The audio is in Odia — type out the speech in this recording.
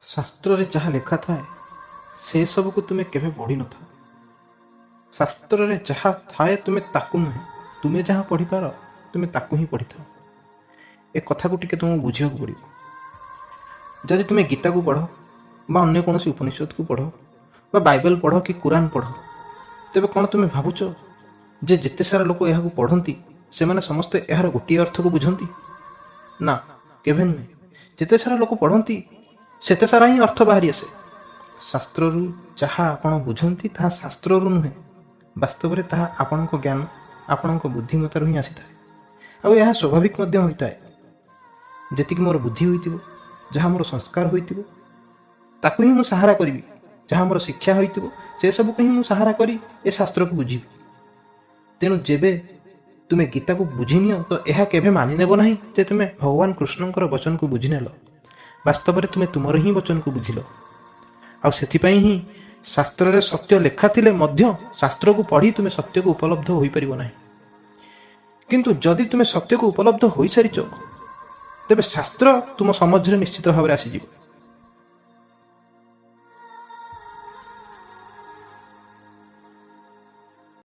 ଶାସ୍ତ୍ରରେ ଯାହା ଲେଖା ଥାଏ, ସେସବୁକୁ ତୁମେ କେବେ ପଢ଼ିନଥାଅ। ଶାସ୍ତ୍ରରେ ଯାହା ଥାଏ ତୁମେ ତାକୁ ନୁହେଁ, ତୁମେ ଯାହା ପଢ଼ିପାର ତୁମେ ତାକୁ ହିଁ ପଢ଼ିଥାଅ। ଏ କଥାକୁ ଟିକେ ତୁମକୁ ବୁଝିବାକୁ ପଡ଼ିବ। ଯଦି ତୁମେ ଗୀତାକୁ ପଢ଼ ବା ଅନ୍ୟ କୌଣସି ଉପନିଷଦକୁ ପଢ଼ ବା ବାଇବେଲ ପଢ଼ କି କୁରାନ ପଢ଼, ତେବେ କ'ଣ ତୁମେ ଭାବୁଛ ଯେ ଯେତେ ସାରା ଲୋକ ଏହାକୁ ପଢ଼ନ୍ତି, ସେମାନେ ସମସ୍ତେ ଏହାର ଗୋଟିଏ ଅର୍ଥକୁ ବୁଝନ୍ତି? ନା, କେବେ ନୁହେଁ। ଯେତେ ସାରା ଲୋକ ପଢ଼ନ୍ତି, ସେତେ ସାରା ହିଁ ଅର୍ଥ ବାହାରି ଆସେ। ଶାସ୍ତ୍ରରୁ ଯାହା ଆପଣ ବୁଝନ୍ତି, ତାହା ଶାସ୍ତ୍ରରୁ ନୁହେଁ। ବାସ୍ତବରେ ତାହା ଆପଣଙ୍କ ଜ୍ଞାନ, ଆପଣଙ୍କ ବୁଦ୍ଧିମତାରୁ ହିଁ ଆସିଥାଏ। ଆଉ ଏହା ସ୍ୱାଭାବିକ ମଧ୍ୟ ହୋଇଥାଏ। ଯେତିକି ମୋର ବୁଦ୍ଧି ହୋଇଥିବ, ଯାହା ମୋର ସଂସ୍କାର ହୋଇଥିବ, ତାକୁ ହିଁ ମୁଁ ସାହାରା କରିବି। ଯାହା ମୋର ଶିକ୍ଷା ହୋଇଥିବ, ସେସବୁକୁ ହିଁ ମୁଁ ସାହାରା କରି ଏ ଶାସ୍ତ୍ରକୁ ବୁଝିବି। ତେଣୁ ଯେବେ ତୁମେ ଗୀତାକୁ ବୁଝିନିଅ, ତ ଏହା କେବେ ମାନିନେବ ନାହିଁ ଯେ ତୁମେ ଭଗବାନ କୃଷ୍ଣଙ୍କର ବଚନକୁ ବୁଝିନେଲ। ବାସ୍ତବରେ ତୁମେ ତୁମର ହିଁ ବଚନକୁ ବୁଝିଲ। ଆଉ ସେଥିପାଇଁ ହିଁ ଶାସ୍ତ୍ରରେ ସତ୍ୟ ଲେଖା ଥିଲେ ମଧ୍ୟ ଶାସ୍ତ୍ରକୁ ପଢ଼ି ତୁମେ ସତ୍ୟକୁ ଉପଲବ୍ଧ ହୋଇପାରିବ ନାହିଁ। କିନ୍ତୁ ଯଦି ତୁମେ ସତ୍ୟକୁ ଉପଲବ୍ଧ ହୋଇସାରିଛ, ତେବେ ଶାସ୍ତ୍ର ତୁମ ସମାଜରେ ନିଶ୍ଚିତ ଭାବରେ ଆସିଯିବ।